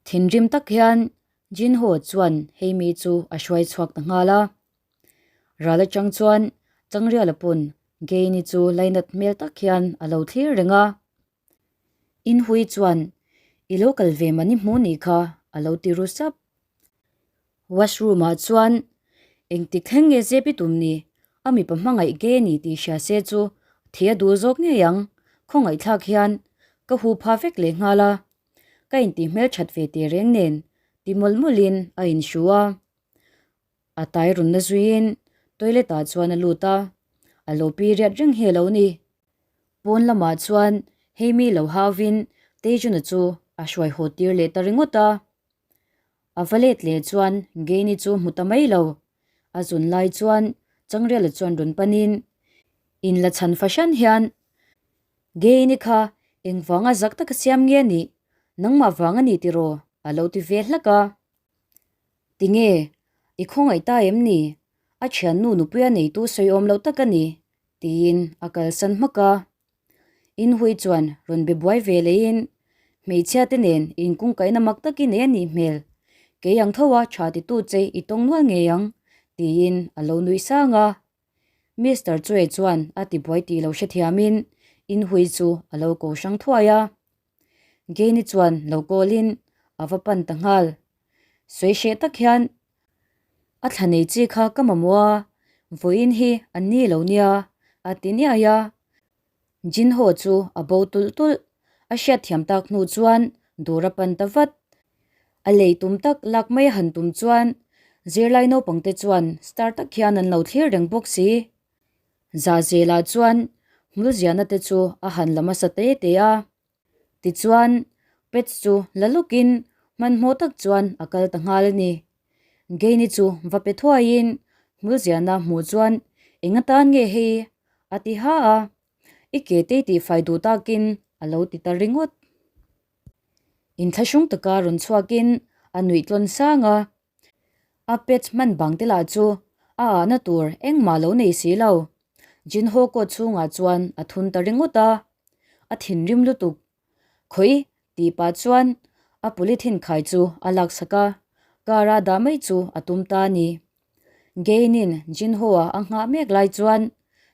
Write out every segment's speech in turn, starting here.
Thinrim tak hian Jinho chuan Heimi chu a hruai chhuak ta nghal a. Ral atang chuan Changriala pawn Gaini chu lainat hmel tak hian a lo thlir reng a. Inhui chuan, I lo kal ve mani hmu nih kha, a lo ti ru sap. Washroom ah chuan engtik thleng nge zep i tum ni? A mipa hmangaih ge ni tih hria se chu thi a duh zawk ngei ang. Khawngaihthlak hian ka hu pha vek leh nghal a, ka intih hmelthat ve teh reng nen ti mawlh mawlhin a inhru a. A tai rawn na zuiin toilet ah chuan a lut a, a lo pi riat reng hi a lo ni. Pawn lamah chuan Heimi lo hauvin Tejuna chu a hruai haw tir leh ta ringawt a. A va let leh chuan Gaini chu hmu ta mai lo. A zun lai chuan Changrela chuan rawn panin in la chhan fahran hian, Gaini kha engvanga zak taka siam nge nih? Nangmah vang a ni tiraw? a lo ti ve hlak a. Tinge, i khawngaih ta em ni? A thiannu nupuia neitu sawi awm loh tak a ni, tiin a kalsan hmak a. Inhui chuan rawn be buai ve leiin, Hmeichhia te nen inkungkaihna mak tak i nei a nih hmel. Kei ang tho a tha titu che i tawng nual ngei ang, tiin a lo nuih sang a. Mister Chue chuan a ti buai tih lo hrethiamin Inhui chu a lo ko hrang thuai a. Gaini chuan lo kawlin a va pan ta nghal. Sawi hreh tak hian a thla nei chi kha ka mamawh a, vawiin hi an ni lo nia, a ti niai a. Jinho chu a bo tulh tulh, a hriatthiam tak hnu chuan dawr a pan ta vat. A lei tum tak lak mai a han tum chuan zirlai naupangte chuan star tak hian an lo thlir reng bawk si. Zahzelah chuan hmulziahna te chu a han la hmasa te te a. Tichuan, Pets chu la lawkin hmanhmawh tak chuan a kal ta nghal a ni. Gaini chu va pe thuaiin hmulziahna hmuh chuan eng atan nge hei a ti ha a, I ke te tihfai duh takin a lo ti ta ringawt. Inthlahrung taka rawn chhuakin a nuih tlawn sang a. A pet hman bang te lah chu a ahna tur engmah lo nei si lo. Jinho coat chhungah chuan a thun ta ringawt a, a thinrim lutuk. Khawi tih pah chuan a polythene khai chu a laksak a, car a dah mai chu a tum ta a ni. Gain-in Jinho-a a nghah mek lai chuan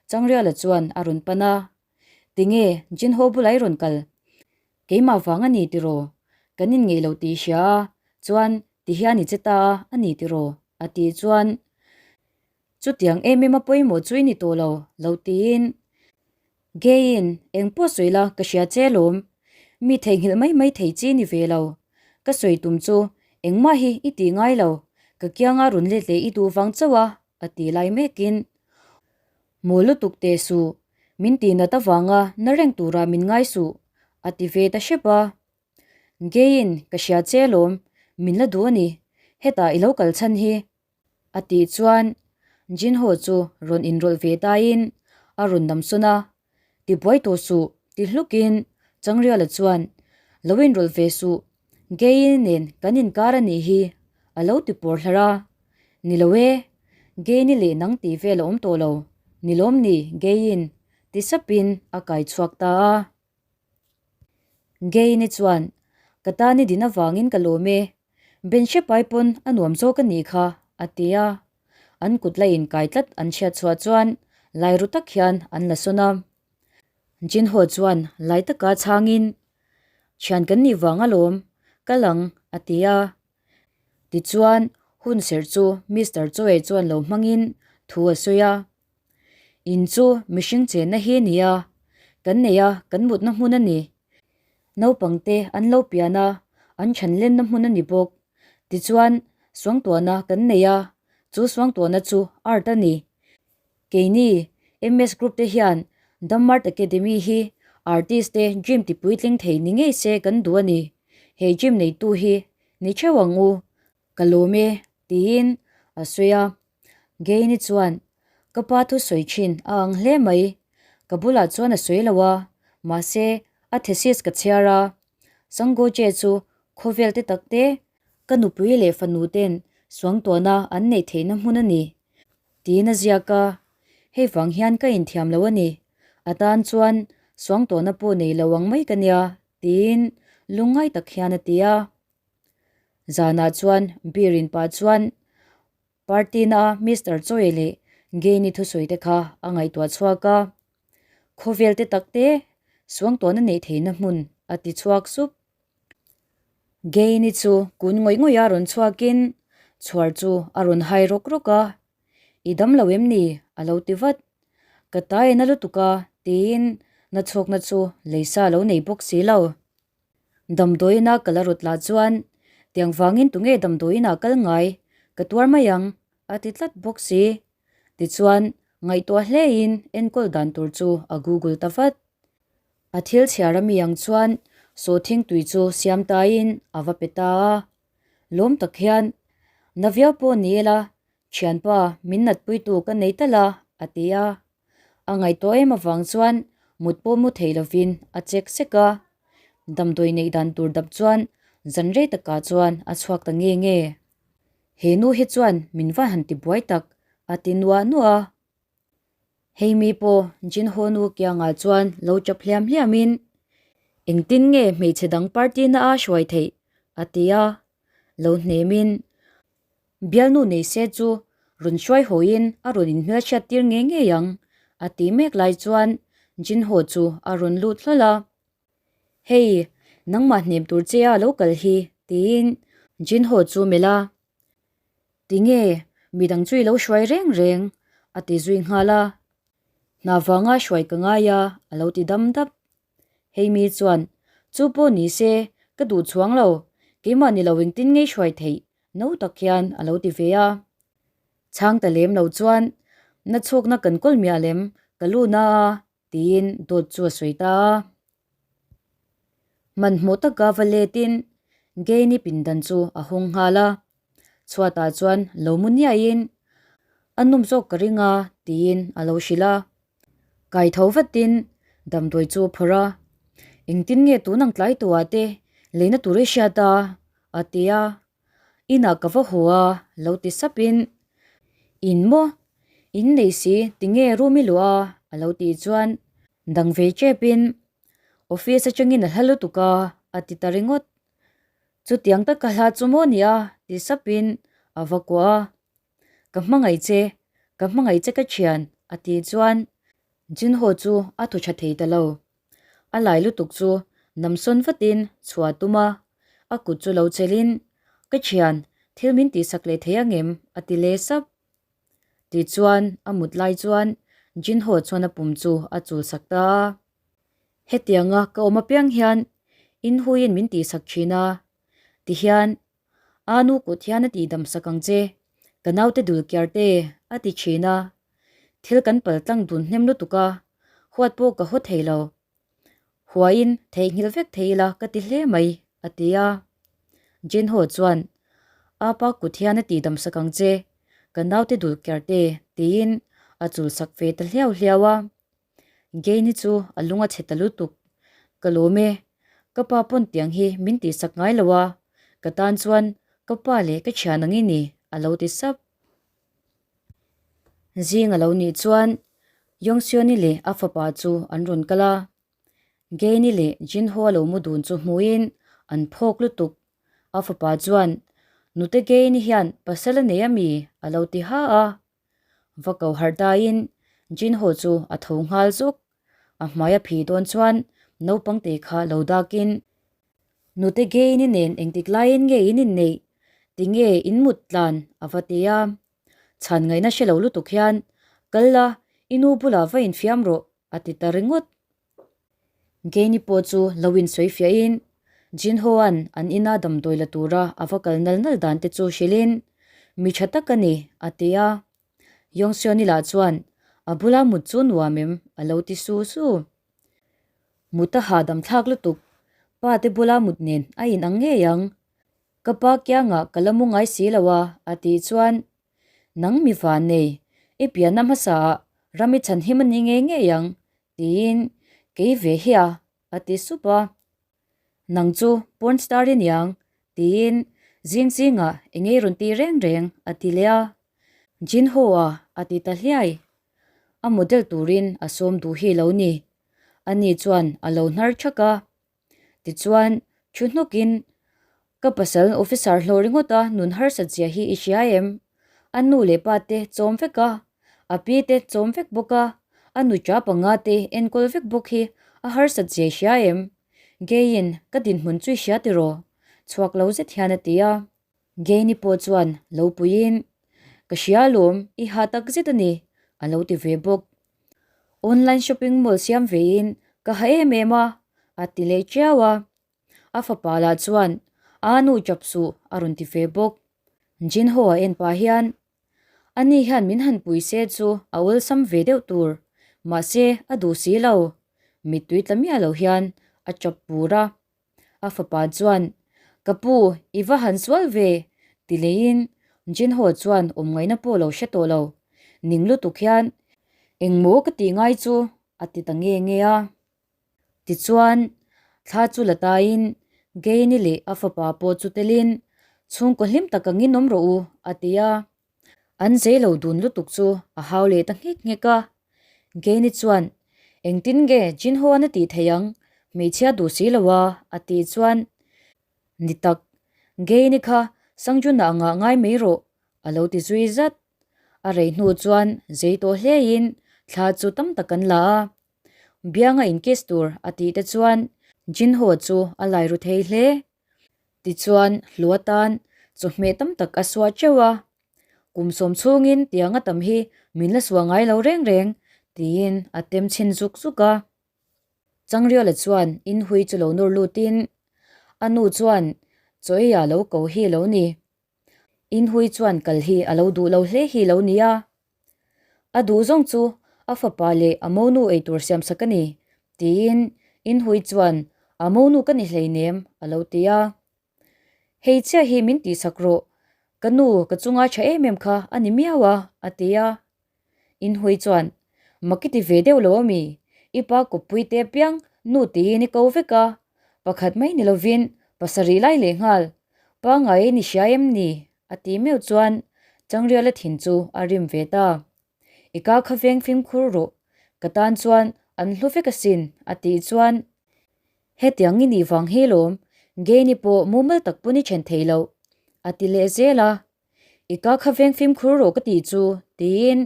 Changriala chuan a rawn pan a, Tinge Jinho bulah i rawn kal? Keimah vang a ni tiraw? Kan inngeih lo tih hria a, chuan ti hian i che ta a, a ni tiraw? a tih chuan chutiang em em a pawimawh chu i ni tawh lo, lo tiin Geiin eng pawh sawi la ka hria che lawm, mi theihnghilh mai mai thei chi ni ve lo, ka sawi tum chu engmah hi i tih ngai lo, ka kianga rawn let leh i duh vang chauh a, a ti lai mekin Maw lutuk teh suh, min tih nat avanga na reng tura min ngai suh, a ti ve ta hrep a. Geiin ka hria che alawm, min la duh a ni, hetah i lo kal chhan hi, a tih chuan Jinho chu rawn inrawlh ve taiin a rawn damsawn a, Ti buai tawh suh, ti hlukin Changriala chuan, Lo inrawlh ve suh, Geiin nen kan inkar a nih hi, a lo ti pawr hlar a. Ni lo e, Geini leh nang tih vel a awm tawh lo, ni lawm ni Geiin, ti sapin a kai chhuak ta a. Geini chuan, Ka tan i din avangin ka lawm e, Ben hrepai pawn a nuam zawk a nih kha, a ti a. An kut la inkai tlat an chhiat chhuah chuan lai ru tak hian an la sawn a. Jinho chuan lai taka chhangin, Thian kan nih vang alawm, kal ang, a ti a. Tichuan, hun serh chu Mister Choe chuan lo hmangin thu a sawi a. In chu mihring chenna hi a ni a, kan nei a, kan mutna hmun a ni. Naupangte an lo pian a, an chhanlenna hmun a ni bawk. Tichuan, suangtuahna kan nei a, chu suangtuahna chu art a ni. Keini, MS Group te hian Damart Academy hi artist te gym ti puitling thei ni ngei se kan duh a ni. He gym neitu hi ni theuh ang u, ka lawm e, tiin a sawi a. Gaini chuan, Ka pa thu sawi thin a ang hle mai. Ka bulah chuan a sawi lo a, mahse a thesis ka chhiar a. Sangoje chu khawvel te tak te, ka nupui leh fanu ten suangtuahna an neih theihna hmun a ni. Tiin a ziak a, hei vang hian ka inthiam lo a ni, a tan chuan suangtuahna pawh nei lo ang mai ka nia, tiin lungngai tak hian a ti a. Zanah chuan beer in pah chuan party na a Mister Choi leh Gain-i thusawi te kha a ngaihtuah chhuak a. Khawvel te tak te suangtuahna neih theihna hmun a ti chhuak sup. Gain-i chu kun ngawih ngawih a rawn chhuakin chhuar chu a rawn hai rawk rawk a. I dam lo em ni? a lo ti vat. Ka tai na lutuk a tiin nachhawkna chu leisa a lo nei bawk si lo. Damdawiina ka la rawt lah chuan tiang vangin tunge damdawiinah kal ngai ka tuar mai ang a ti tlat bawk si. Tichuan ngaihtuah hlein enkawl dan tur chu a google ta vat. A thil chhiar ami ang chuan sawhthing tui chu siam tain a va pe ta a. Lawm tak hian na viau pawh ni ila Thianpa, min natpuitu ka nei tal a, a ti a. A ngaihtuah em avang chuan mut pawh mu thei lovin a chek sek a. Damdawi neih dan tur dap chuan zan rei takah chuan a chhuak ta nge nge. He nu hi chuan min va han ti buai tak, a ti nuah nuah a. Hei mi pawh Jinho nu kiangah chuan lo chap hliam hliamin, Engtin nge hmeichhe dang party na a hruai theih? a ti a. Lo hnemin, Bialnu nei se chu rawn hruai hawiin a rawn inhmelhriat tir ngei ngei ang, a ti mek lai chuan Jinho chu a rawn lut hlawl a. Hei, nangmah hnem tur che a lo kal hi, tiin Jinho chu melh a. Tinge, midang chu i lo hruai reng reng, a ti zui nghal a. Hna vanga hruai ka ngai a, a lo ti dam dap. Hei mi chuan, Chu pawh ni se, ka duh chuang lo, keimah ni lo engtin ngei hruai theih, no tak hian a lo ti ve a. Chhang ta lem lo chuan, Na chhawkna kan kawl miah lem, ka lu na a, tiin dawt chu a sawi ta a. Hmanhmawh taka va letin Gain-i pindan chu a hawng nghal a. Chhuatah chuan lo mu niaiin, A nawm zawk ka ring a, tiin a lo hrilh a. Kai tho vatin damdawi chu a phawrh a, Engtin nge tun ang tlai tawhah te leina tur i hriat a? a ti a. Inah ka va haw a, lo ti sapin, In maw? In nei si, tinge room i luah a? a lo tih chuan dang ve tepin, Office atangin a hla lutuk a, a ti ta ringawt. Chutiang taka hla chu maw nia? ti sapin a va kuah a. Ka hmangaih che, ka hmangaih che ka thian, a tih chuan Jinho chu a thaw tha thei ta lo. A lai lutuk chu namsawn vatin chhuah a tum a, a kut chu lo chelhin, Ka thian, thil min tihsak leh thei angem? a ti leh sap. Tichuan a mut lai chuan Jinho chuan a pum chu a chulsak ta a. Hetianga ka awm apiang hian inhuiin min tihsak thin a, tihian A nu kut hian a tihdam sak ang che, ka naute dul kiar te, a ti thin a. Thil kan pal tlang dun hnem lutuk a, huat pawh ka haw thei lo. Huaiin theihnghilh vek thei ila ka ti hle mai, a ti a. Jinho chuan, A pa kut hian a tihdam sak ang che, ka naute dul kiar te, tiin a chul sak ve ta hliau hliau a. Gain-i chu a lung a chhe ta lutuk. Ka lawm e, ka pa pawn tiang hi min tihsak ngai lo a, ka tan chuan ka pa leh ka thian ang i ni, a lo ti sap. Zing a lo nih chuan Yongseon-i leh a fapa chu an rawn kal a. Gain-i leh Jinho a lo mu dun chu hmuhin an phawk lutuk. A fapa chuan, Nute Gain-i hian pasal a nei a mi? a lo ti ha a. Va ko harh daiin Jinho chu a tho nghal zuk. A hmai a phih dawn chuan naupang te kha lo dakin, Nute Gain-i nen engtik laiin nge in inneih? Tinge in mut tlan? a va ti a. Chhan ngaihna hre lo lutuk hian, Kal la, i nu bulah va infiam rawh, a ti ta ringawt. Gain-i pawh chu lo insawi fiahin, Jinho-a'n an ina damdawi la tura a va kal nal nal dan te chu hrilhin, Mi tha tak a ni, a ti a. Yongseon-i lah chuan, A bula mut chu nuam em? a lo ti su su. Mut a hahdam thlak lutuk, pa te bula mut nen a inang ngei ang. Ka pa kiangah ka la mu ngai si lo a, a tih chuan, Nang mi van nei, i pianna hmasaah ram i chhanhim a ni ngei ngei ang, tiin kei ve hi a, a ti sup a. Nang chu porn star i niang, tiin zing zingah eng ei rawn ti reng reng, a ti leh a. Jinho-a a ti ta hliai. A model turin a sawm duh hi lo ni. Ani chuan a lo hnar thak a. Tichuan, thu hnawkin. Ka pasal officer hlawh ringawt a nun harsat zia hi i hria em? A nu leh pa te chawm vek a, a pi te chawm vek bawk a, a nu cha panga te enkawl vek bawk hi a harsat zia i hria em? Geiin ka dinhmun chu i hria tiraw? Chhuak lo zet hian a ti a. Geini pawh chuan lo puiin, Ka hria alawm, i ha tak zet a ni, a lo ti ve bawk. Online shopping mall siam vein ka ha em em a, a ti leh chiau a. A fapa lah chuan, Aa nu chap suh, a rawn ti ve bawk. Jinho a en pah hian, Ani hian min han pui se chu a awlsam ve deuh tur, mahse a duh si lo. Mittui tla miah lo hian a chap pur a. A fapa chuan, Ka pu, i va han sual ve, ti leiin Jinho chuan awm ngaihna pawh lo hre tawh lo. Ning lutuk hian, Engmaw ka tih ngai chu, a ti ta nge nge a. Tichuan, thla chu la taiin Geini leh a fapa pawh chu telin, Chhungkaw hlim tak angin awm rawh u, a ti a. An zei lo dun lutuk chu a hau leh ta nghek nghek a. Geini chuan, Engtin nge Jinhoan a tih theih ang, hmeichhia duh si lo a, a tih chuan, Ni tak, Geini kha Sangjuna angah ngai mai rawh, a lo ti zui zat. A rei hnu chuan zei tawh hlein thla chu tam tak an la a. Bianga in kiss tur a tih te chuan Jinho chu a lai ru thei hle. Tichuan Hlua tan chawhmeh tam tak a suah teuh a, Kum sawm chhungin tianga tam hi min la suah ngai lo reng reng tiin a tem chhin zuk zuk a. Changriala chuan inhui chu lo nawr lutin a nu chuan chaw ei ah lo ko hi lo ni. Inhui chuan kal hi a lo duh lo hle hi lo nia. A duh zawng chu a fapa leh a monu eitur siamsak a ni, tiin Inhui chuan a monu ka ni hleinem a lo ti a. Hei chiah hi min tihsak rawh, ka nu ka chunga tha em em kha a ni miau a, a ti a. Inhui chuan, Mak i ti ve deuh lo ami? I pa kawppui te apiang nu tiin i ko vek a, pakhat mai ni lovin pasarih lai lehnghal, pangai ni hria em ni? A ti meuh chuan Changriala thin chu a rim ve ta. I ka kha veng fimkhur rawh, ka tan chuan an hlu vek asin, a tih chuan hetiang i nih vang hi lawm, Geini pawh mumal tak pawn i then thei loh, a ti leh zel a. I ka kha veng fimkhur rawh ka tih chu, tiin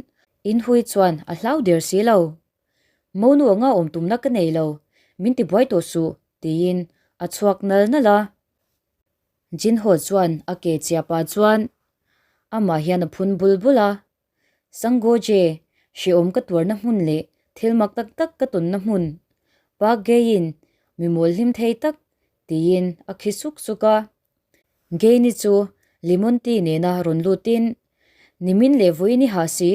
Inhui chuan a hlau der si lo. Monu anga awm tumna ka nei lo, min ti buai tawh suh, tiin a chhuak nal nal a. Jinho chuan a ke chiah pah chuan amah hian a phun bul bul a, Sanggoje, hrehawm ka tuarna hmun leh thil mak tak tak ka tawnna hmun, Park Gae-in mi mawl hlim thei tak, tiin a khi suk suk a. Gae-ni chu lemon tea nena rawn lutin, Nimin leh vawiin i hah si,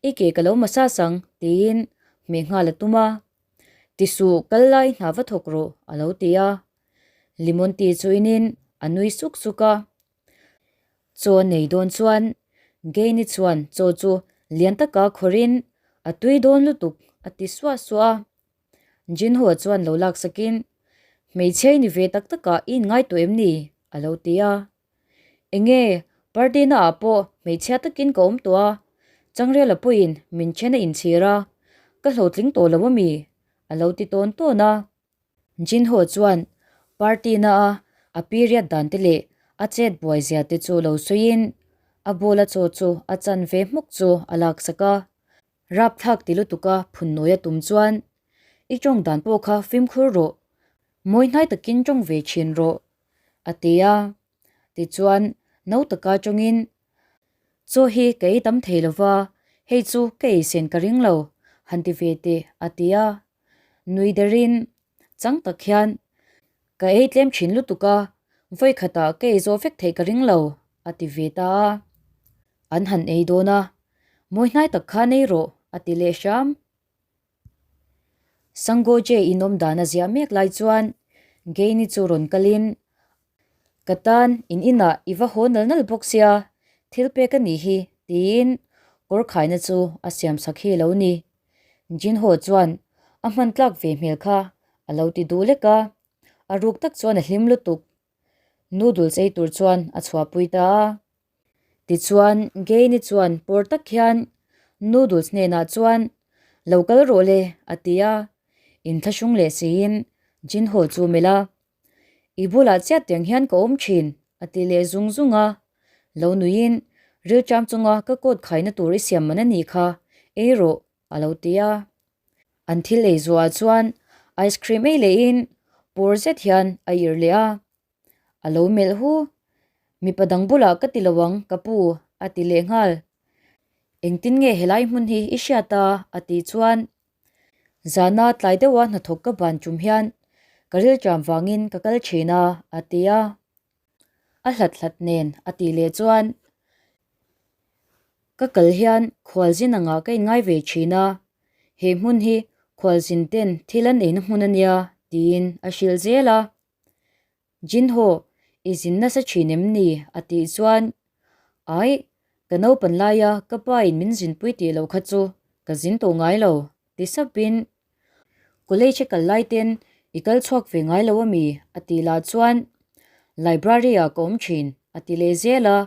i ke ka lo massage ang, tiin hmeh nghal a tum a. Tisuh, kal lai hna va thawk rawh, a lo ti a. Lemon tea chu inin a nui suk suk a. Chaw a nei dawn chuan Gaini chuan chaw chu lian taka khawrin a tui dawn lutuk a ti suah suah a. Jinho chuan lo lak sakin, Hmeichhia i ni ve tak takah i inngai tawh em ni? a lo ti a. Enge, party na ah pawh hmeichhia takin ka awm tawh a, Changrela pawhin min then a inchhir a, ka hlawhtling tawh lo ami? a lo ti tawn tawn a. Jinho chuan party na a a period dan te leh a chet buai zia te chu lo sawiin a bowl a chaw chu a chan ve hmuk chu a laksak a. Rapthlak ti lutuk a phun nawi a tum chuan I tawng dan pawh kha fimkhur rawh, mawi hnai takin tawng ve thin rawh a ti a. Tichuan no taka tawngin Chaw hi ka ei tam thei lova, hei chu ka ei sen ka ring lo han ti ve teh a ti a. Nui derin chang tak hian ka ei tlem thin lutuk a, vawi khatah ka ei zawh vek theih ka ring lo a ti ve ta a. An han ei dawn a, mawi hnai tak khan ei rawh a ti leh hram. Sangoje inawm dan a ziah mek lai chuan Geini chu rawn kalin Ka tan in inah i va haw nal nal bawk sia, thil pek a nih hi tiin kawr khaina chu a siam sak hi lo ni. Jinho chuan a hman tlak ve hmel kha a lo ti duh lek a, a ruk tak chuan a hlim lutuk. Noodles ei tur chuan a chhuahpui ta a. Tichuan Gaini chuan pawr tak hian Noodles hnenah chuan Lo kal rawh le a ti a, inthlahrung leh siin Jinho chu melh a. I bulah chiah tiang hian ka awm thin. A ti leh zung zung a. Lo nuiin, Rilṭam chunga ka coat khaina tur i siam man a nih kha, ei rawh, a lo ti a. An thil ei zuah chuan ice cream ei lehin pawr zet hian a irh leh a. A lo melh hu. Mipa dang bulah ka ti lo ang, ka pu, a ti leh nghal. Engtin nge helai hmun hi i hriat a? a tih chuan Zana tlai deuha hnathawk ka ban tum hian ka rilṭam vangin ka kal ṭhin a, a ti a. A hlat hlat nen a tih leh chuan ka kal hian khualzin angah ka inngai ve ṭhin a, he hmun hi khualzin ten thil an eina hmun a nia tiin a hrilh zel a. Jinho, i zin nasa ṭhin em ni? a tih chuan Aih, ka naupan laia ka pa in min zinpui tih loh kha chu ka zin tawh ngai lo, ti sapin College a kal lai ten i kal chhuak ve ngai lo ami? a tih lah chuan Library ah ka awm thin a ti leh zel a.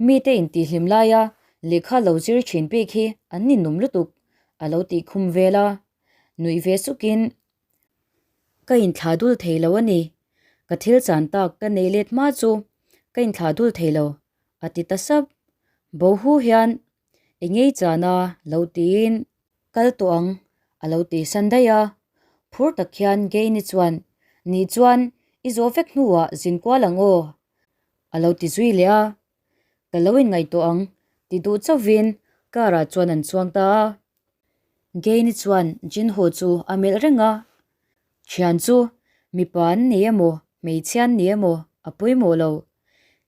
Mite intihhlim laia lehkha lo zir thin pek hi an ninawm lutuk a lo tih khum vel a, nuih ve sukin Ka inthlah dul thei lo a ni. Ka thil chan tak ka nei let hma chu ka inthlah dul thei lo, a ti ta sap. Bohu hian i ngei chan a lo tiin kal tawh ang a lo ti san daih a. Phur tak hian Gaini chuan, Nih chuan i zawh vek hnuah zin kual ang aw a lo ti zui leh a. Ka lo inngaihtuah ang ti duh chauhvin car ah chuan an chuang ta a. Gaini chuan Jinho chu a melh reng a, Thian chu mipa an ni emaw hmeichhia an ni emaw a pawimawh lo.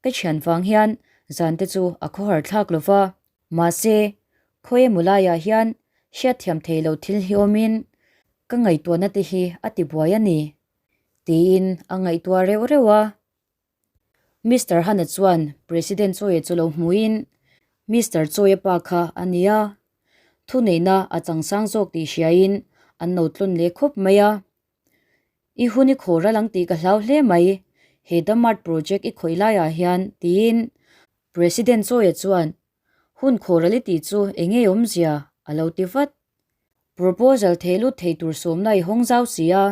Ka thian vang hian zan te chu a khawhar thlak lo va, mahse khawi emaw laiah hian hriatthiam thei lo thil hi awmin ka ngaihtuahna te hi a ti buai a ni, tiin a ngaihtuah reuh reuh a. Mister Hana chuan President Chawia chu lo hmuin, Mister Chawia pa kha a nia, thuneihna a changsang zawk tih hriain an lo tlawn leh khawp mai a. I hun i khaw ral ang tih ka hlau hle mai, he Damart project i khawih laiah hian, tiin President Chawia chuan, Hun khaw ral i tih chu eng nge awmzia? a lo ti vat. Proposal theh lut thei tur sawmna i hawng zau si a,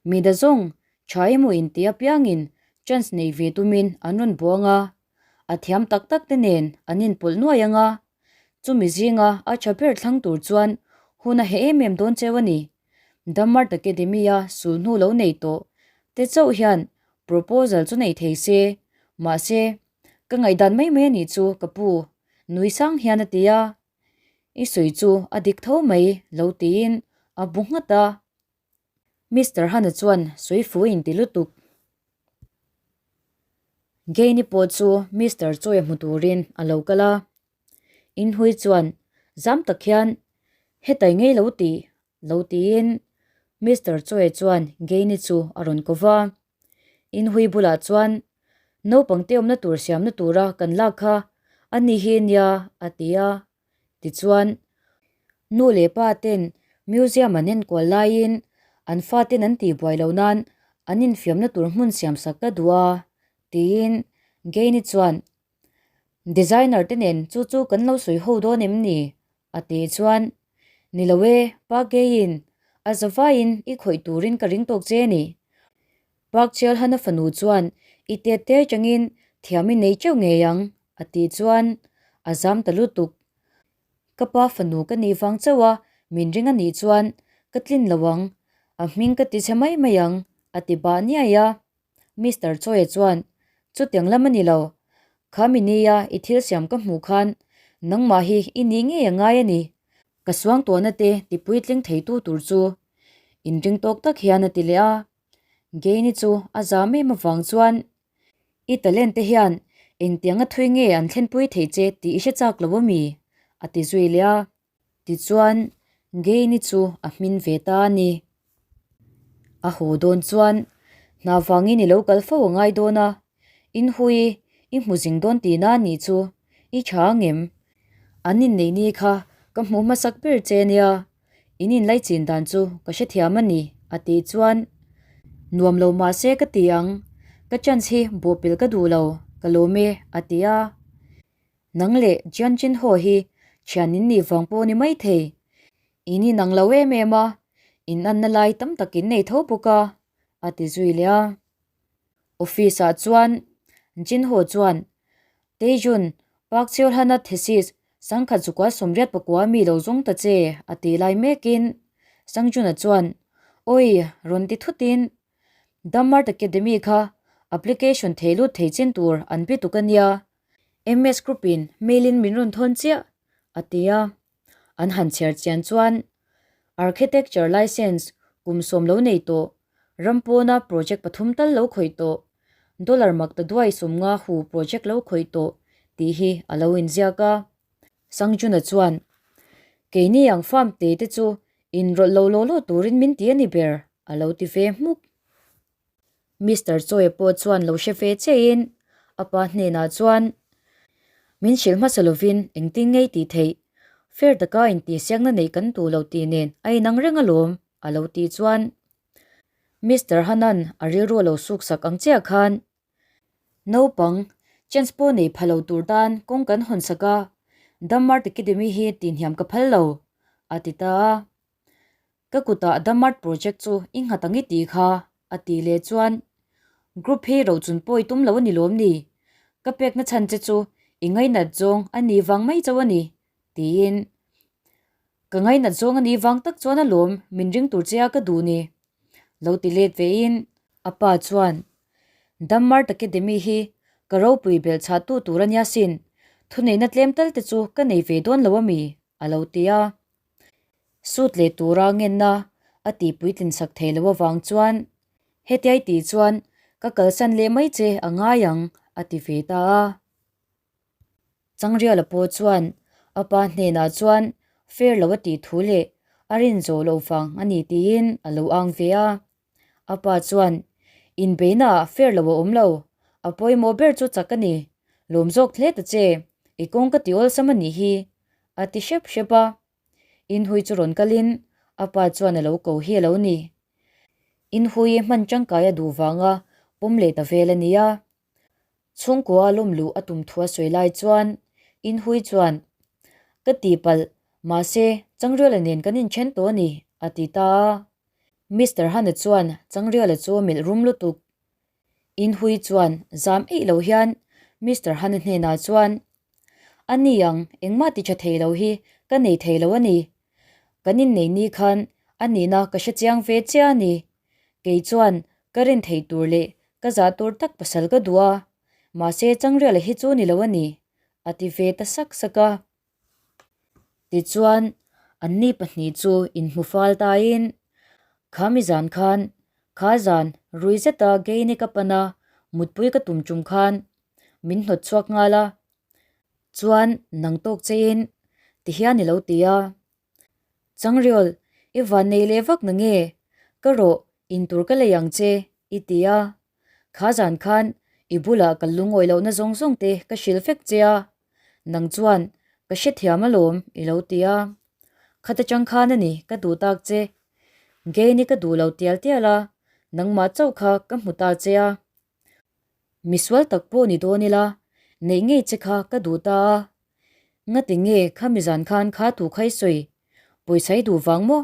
Mi da zawng, tha emaw inti apiangin chance nei ve tumin an rawn buang a, a thiam tak tak te nen an inpawlh nuai ang a, chumi zinga a tha ber thlang tur chuan hun a heh em em dawn cheu a ni. Damart Academy-a sulhnu lo nei tawh te chauh hian proposal chu nei thei se, mahse, ka ngaihdan mai mai a nih chu ka pu, nui sang hian a ti a. I sawi chu a dik tho mai lo tiin a bu nghat a. Mister Hana chuan sawi fu inti lutuk. Gaini pawh chu Mister Chawia hmu turin a lo kal a. Inhui chuan zam tak hian hetai ngei lo ti lo tiin Mister Chawia chuan Gaini chu a rawn ko va. Inhui bulah chuan naupang te awmna tur siamna tura kan lak kha a ni hi nia a ti a. Tichuan, nu leh pa ten museum an enkual laiin an faten an tihbuai loh nan an infiamna tur hmun siamsak ka duh a, tiin Gaini chuan, Designer te nen chu chu kan lo sawi ho dawn em ni? a tih chuan, Ni lo e, pa Gain, a zavaiin i khawih turin ka ring tawk che a ni. Park Cheolhana fanu chuan i tet te atangin thiam i nei teuh ngei ang a tih chuan a zam ta lutuk. Ka pa fanu ka nih vang chauh a min ring a nih chuan ka tlin lo ang, a hming ka ti chhe mai mai ang a ti bah niai a. Mister Chawia chuan chutiang lam a ni lo, kha mi nia i thil siam ka hmuh khan nangmah hi i nih ngei a ngai a ni. Ka suangtuahna te tipuitling theitu tur chu inring tawk tak hian a ti leh a. Gaini chu a zam em avang chuan i talent te hian engtianga thui nge an thlenpui thei che tih i hre chak lo ami? a ti zui leh a. Tichuan Gaini chu a hmin ve ta a ni. A haw dawn chuan hna vangin i lo kal fo a ngai dawn a, inhui i hmu zing dawn tihna a nih chu i tha angem? An inneih ni kha ka hmuh hmasak ber che nia, In inlaichin dan chu ka hrethiam a ni, a tih chuan nuam lo mah se ka ti ang, ka chance hi bawhpelh ka duh lo, ka lawm e, a ti a. Nang leh Jian Chin Ho hi thian in nih vang pawh ni mai thei, in inang lo em em a, in anna lai tam tak in nei tho bawk a, a ti zui leh a. Office ah chuan. Jinho chuan, Taejun, Park Cheol-hana thesis sangkhat zukua 89 mi lo zawng ta che, a tih lai mekin Sangjun-a chuan, Awi, rawn ti thutin Damart Academy kha application thei lut thei chin tur an bi tuk a nia, MS Group-in mail-in min rawn thawn chiah, a ti a. An han chhiar chian chuan Architecture Licence kum sawm lo nei tawh, ram pawna project pathum tal lo khawih tawh, dollar mak ta duai 50 hu project lo khawih tawh tih hi a lo inziak a. Sangjuna chuan, Keini ang farm te te chu inrawlh lo law law turin min ti a ni ber, a lo ti ve hmuk. Mister Chawia pawh chuan lo hre ve chiahin a pa hnenah chuan, Min hrilh hmasa lovin engtin ngei tih theih, fair taka intihsiakna neih kan duh lo tih nen a inang reng alawm, a lo tih chuan Mister Hanan a rilru a lo suksak ang chiah khan naupang chance pawh nei pha lo tur tan kawng kan hawn sak a, Damart Academy hi tihhniam ka phal lo, a ti ta a. Ka kutah Damart project chu i nghat ang i tih kha, a tih leh chuan Group hi rochun pawh i tum lo a ni lawm ni? Ka pekna chhan che chu i ngainat zawng a nih vang mai chauh a ni, tiin Ka ngainat zawng a nih vang tak chuan alawm min ring tur che a ka duh ni, lo ti let vein a pa chuan Damart Academy hi ka ropui belh chhah tu tur a nia sin, thuneihna tlem tal te chu ka nei ve dawn lo a mi, a lo ti a. Sut leh tura ngenna a tih puitlin sak thei lo avang chuan hetiai tih chuan ka kalsan leh mai che a ngai ang a ti ve ta a. Changriala pawh chuan a pa hnenah chuan fair lo a tih thu leh a rin zawh loh vang a ni tiin a lo ang ve a. A pa chuan inbeihnaah fair lo a awm lo, a pawimawh ber chu chak a ni, lawm zawk hle ta che, i kawng ka ti awlsam a nih hi a ti hrep hrep a. Inhui chu rawn kalin a pa chuan a lo ko hi a lo ni. Inhui hman tangkai a duh vanga pawm leh ta vel a nia. Chhungkua lawm luh a tum thu a sawi lai chuan Inhui chuan, Ka tihpalh, mahse Changriala nen kan inthen tawh a ni, a ti ta a. Mister Hana chuan Changriala chu a melh rum lutuk. Inhui chuan zam eih lo hian Mister Hana hnenah chuan, A ni ang, engmah ti tha thei lo hi ka nei thei lo a ni. Kan innei ni khan a nihna ka hre chiang ve chiah a ni. Kei chuan ka rin theih tur leh ka zah tur tak pasal ka duh a, mahse Changriala hi chu ni lo a ni, a ti ve ta sak sak a. Tichuan, anni pahnih chu inhmu fal tain, Kha mi zan khan, kha zan rui zeta Gaine ka pan a, mutpui ka tum tum khan min hnawt chhuak nghal a, chuan nang tawk chein tihian i lo ti a. Changriawl, i van nei leh vak na nge? Ka rawh, intur ka lei ang che, i ti a. Kha zan khan i bulah ka lungawi lohna zawng zawng te ka hrilh vek che a, nang chuan ka hrethiam alawm i lo ti a. Khata chang khan a ni ka duh tak che. Gain-i ka duh lo tial tial a, nangmah chauh kha ka hmu ta che a. Misual tak pawh ni dawn ila, neih ngei che kha ka duh ta a. Ngati nge khami zan khan kha thu kha i sawi? Pawisa i duh vang maw?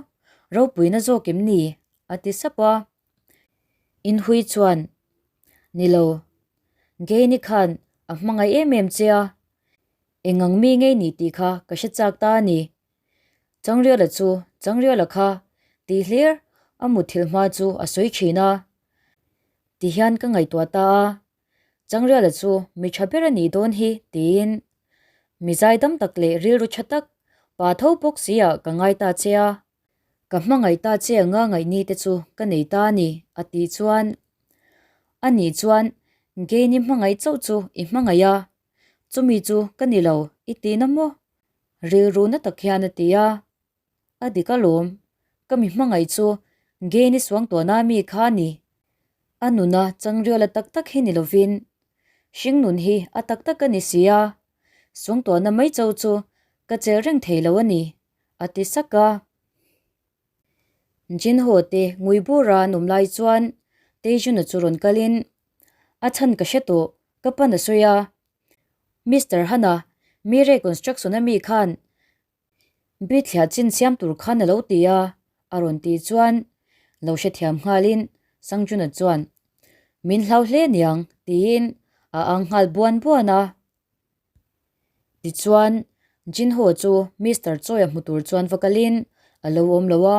Ropuina zawk em ni? a ti sap a. Inhui chuan, Ni lo, Gaini khan a hmangaih em em che a, engang mi ngei ni tih kha ka hre chak ta a ni. Changriala chu Changriala kha tih hlir a mutthilh hma chu a sawi thin a. Tihian ka ngaihtuah ta a, Changriala chu mi tha ber a nih dawn hi tiin mi zaidam tak leh rilru tha tak pa tho bawk si ah ka ngai ta che a, ka hmangaih ta che anga ngaihni te chu ka nei ta a ni a tih chuan a nih chuan Gain-i hmangaih chauh chu i hmangaih a, chumi chu ka ni lo i ti na maw? Rilru na tak hian a ti a. A dik alawm, ka mi hmangaih chu Gain-i suangtuahna mi kha a ni. A nuna changriala tak tak hi ni lovin hringnun hi a tak tak a ni si a, suangtuahna mai chauh chu ka chelh reng thei lo a ni, a ti sak a. Jinho te ngui bura an awm lai chuan Taejun-a chu rawn kalin, A chhan ka hre tawh, ka pan a sawi a. Mister Hana, Mire Construction-a mi khan Bithliah chin siam tur khan a lo ti a, a rawn tih chuan lo hrethiam nghalin Sangjuna chuan, Min hlau hle niang, tiin A ang nghal buan buan a. Tichuan, Jinho chu Mister Choi-a hmu tur chuan va kalin a lo awm lo a.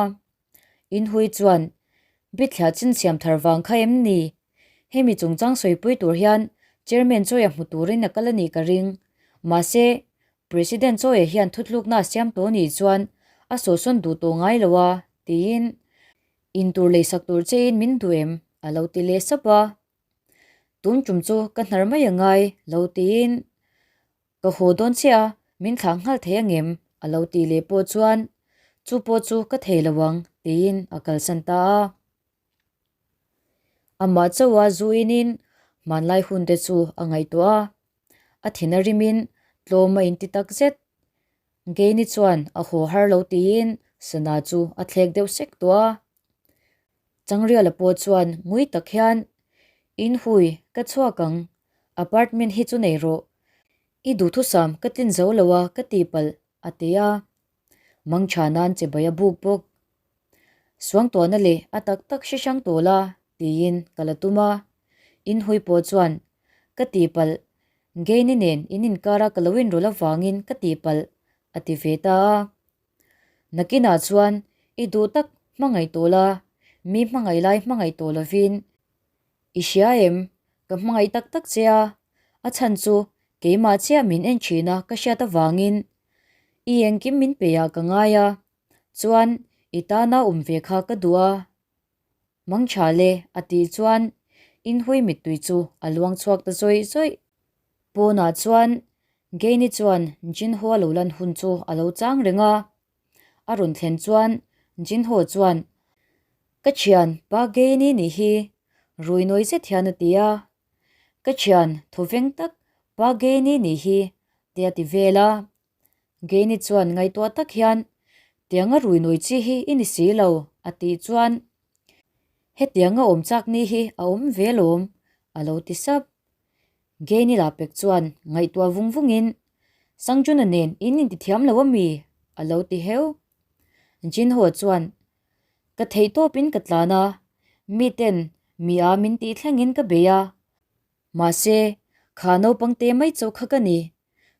Inhui chuan, Bithliah chin siam thar vang kha em ni? Hemi chungchang sawipui tur hian Chairman Choi-a hmu turin a kal a nih ka ring. Mahse, President Choi-a hian thutlukna a siam tawh nih chuan a sawhsawn duh tawh ngai lo a, tiin intur leisak tur chein min duh em? a lo ti leh sap a. Tun tum chu ka hnar mai a ngai lo tiin ka haw dawn chiah a, min thlah nghal thei angem? a lo tih leh pawh chuan chu pawh chu ka thei lo ang tiin a kalsan ta a. Amah chauha zu inin hmanlai hun te chu a ngaihtuah a, a thin a rimin tlawm a inti tak zet. Keini chuan a haw har lo tiin sana chu a thlek deuh sek tawh a. Changriala pawh chuan ngui tak hian, Inhui, ka chhuak ang. Apartment hi chu nei rawh. I duhthusam ka tlin zo lo a ka ti palh, a ti a. Mangtha nan che bai a buk bawk. Suangtuahna leh a tak tak hre hrang tawh la, tiin ka la tum a. Inhui pawh chuan, Ka ti palh. Geini nen in inkara ka lo inrawlh avangin ka ti palh, a ti ve ta a. Nakinah chuan i duh tak hmangaih tawh la, mi hmangaih lai hmangaih tawh lovin i hria em? Ka hmangaih tak tak che a, a chhan chu keimah chiah min en thin a ka hriat avangin i engkim min pe ah ka ngai a, chuan i tana awm ve kha ka duh a. Mangtha le a tih chuan inhui mittui chu a luang chhuak ta zawih zawih. Pawnah chuan Gaini chuan Jinho a lo lan hun chu a lo chang reng a. A rawn thlen chuan Jinho chuan, Ka thian pa Gaini nih hi, rui nawi zet hian a ti a. Ka thian thawveng tak pa Gaini nih hi, te a ti vel a. Gaini chuan ngaihtuah tak hian, Tianga rui nawi chi hi i ni si lo, a tih chuan, Hetianga awm chak ni hi a awm ve lawm, a lo ti sap. Gaini lah pek chuan ngaihtuah vung vungin, Sangjuna nen in intithiam lo a mi? a lo ti heu. Jinho chuan, Ka theih tawpin ka tlan a, miten mi a min tih thlengin ka bei a. Mahse, kha naupang te mai chauh kha ka ni.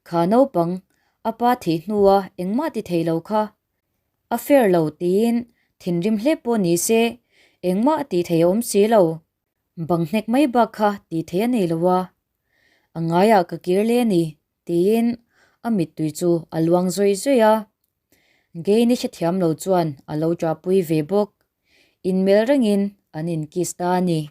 Kha naupang, a pa thih hnua engmah ti thei lo kha. A fair lo tiin thinrim hle pawh ni se, engmah a tih thei a awm si lo. Bang hnek mai bak kha tih thei a nei lo a. A ngaiah ka kir le a ni, tiin a mittui chu a luang zawih zawih a. Gain-i hrethiam lo chuan a lo ṭahpui ve bawk. Inmelh rengin an in kiss ta a ni.